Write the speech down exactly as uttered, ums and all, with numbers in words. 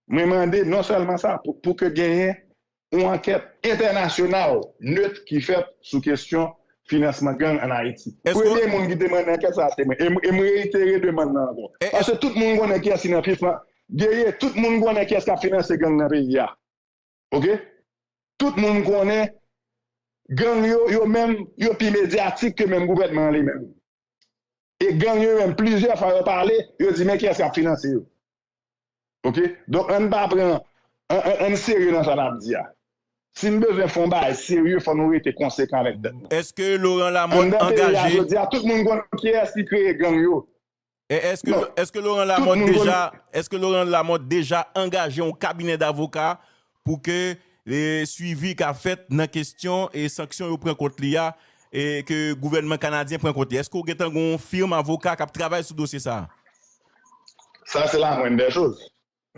Mwen mande non sèlman sa, pou, pou ke genyen yon ankèt entènasyonal net ki fèt sou kesyon finansman gang ann Ayiti. Premye moun ki te mande ankèt sa a se mwen. E m, e m reitere demann nan ankò. Paske tout moun konnen kiyès ki nan pif lan. Geye, tout moun konnen kiyès k ap finanse gang nan peyi a. Oke? Tout moun konnen gang yo, yo menm, yo pi medyatik ke menm gouvènman an li menm. E gang yo menm, plizyè fwa yo pale, yo di men kiyès k ap finanse yo. Oke? Donk, ann pa pran, ann, ann, ann serye nan sa n ap di a. Si n bezwen fè yon bagay serye, fò nou rete konsekan avèk tèt nou. Èske Laurent Lamothe angaje? Anndan peyi a jodi a, tout moun konn kiyès ki kreye gang yo. E èske, èske Laurent Lamothe deja, èske Laurent Lamothe deja angaje yon kabinè davoka pou ke e, swivi ka fèt nan kesyon e sanksyon yo pran kont li a e ke gouvènman kanadyen pran kont li? Èske w gentan gen yon firm avoka k ap travay sou dosye sa a? Sa se la moindre des choses.